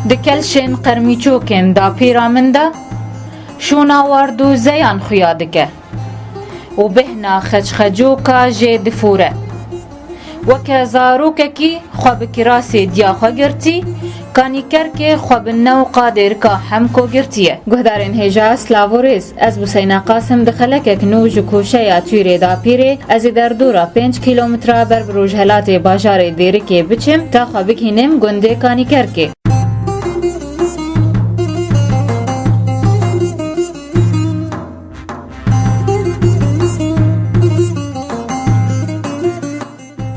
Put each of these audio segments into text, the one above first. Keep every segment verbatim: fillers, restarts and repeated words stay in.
Di kelşên qermîçokên dapîra min de şûna ward û zeyan xuya dike û bêhna xeçxecoka jê difûre. Weke zarokekî xwe bi kirasê diya xwe girtî, kanîkerkê xwe bi new qadêrika hemko girtiye. Guhdarên hêja, silav û rêz. Ez Buseyna Qasim di xelekek nû ji koşeya Tûrê Dapîrê, ez ê derdora pênc kîlometre ber bi rojhelatê bajarê Dêrikê biçim, ta xwe bigihînim gundê Kanîkerkê.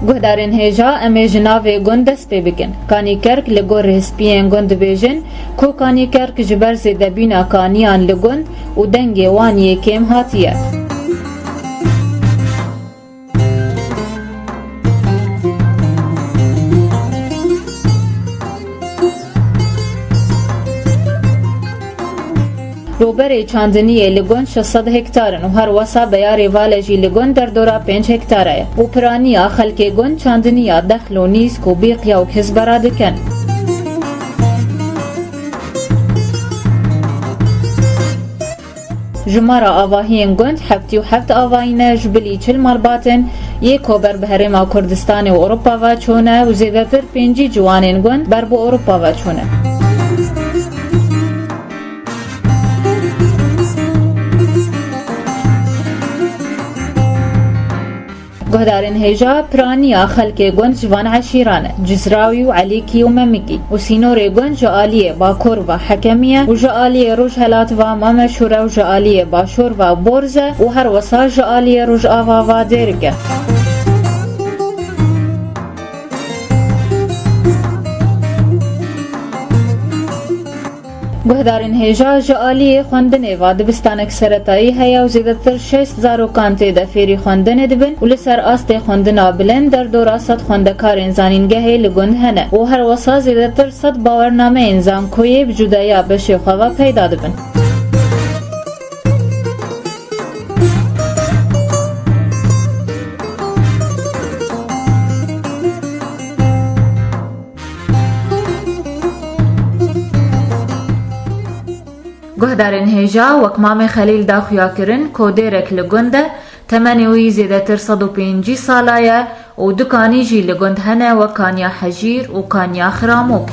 Guhdarên hêja, em ê ji navê gund dest pê bikin. Kanîkerk li gor rihspiyên gund dibêjin ku Kanîkerk ji ber zêdebîna kaniyan li gund û dengê wan yê kêm hatiye. Roberê çandiniyê li gund şeş sed hektar in û her wesa beyarê vale jî li gund derdora pênc hektare ye û piraniya xelkê gund çandiniya dexl û nîsk û bîqiya û kisbera dikin. Jumara avahiyên gund heftî û heft avahî ne, ji bilî çil malbat in, yê ku ber bi herêma Kurdistanê û Ewropa ve çûne û zêdetir pêncî ciwanên gund ber bi Ewropa ve çûne. Guhdarên hêja, piraniya xelkê gund ji van eşîran e, Cizrawî û Elîkî û Memikî û sînorê gund ji aliyê bakur ve Hekemî ye û ji aliyê rojhelat ve Mameşûr e û ji aliyê başûr ve Borz e û her wesa ji aliyê rojava ve Dêrik e. Guhdarên hêja, ji aliyê xwendinê ve dibistanek seretayî heye û zêdetir şêst zarokan tê de fêrî xwendinê dibin û li ser astê xwendina bilind derdora sed xwendekarên zanîngehê li gund hene û her wesa zêdetir sed bawernameyên zankoyê bi cudaya beşê xwe ve peyda dibin. Guhdarên hêja, wek Mamê Xelîl da xuyakirin ku Dêrek li gund e, temenê wî zêdetir sed û pêncî sala ye û du kanî jî li gund hene, wek Kaniya Hejîr û Kaniya Xiramok.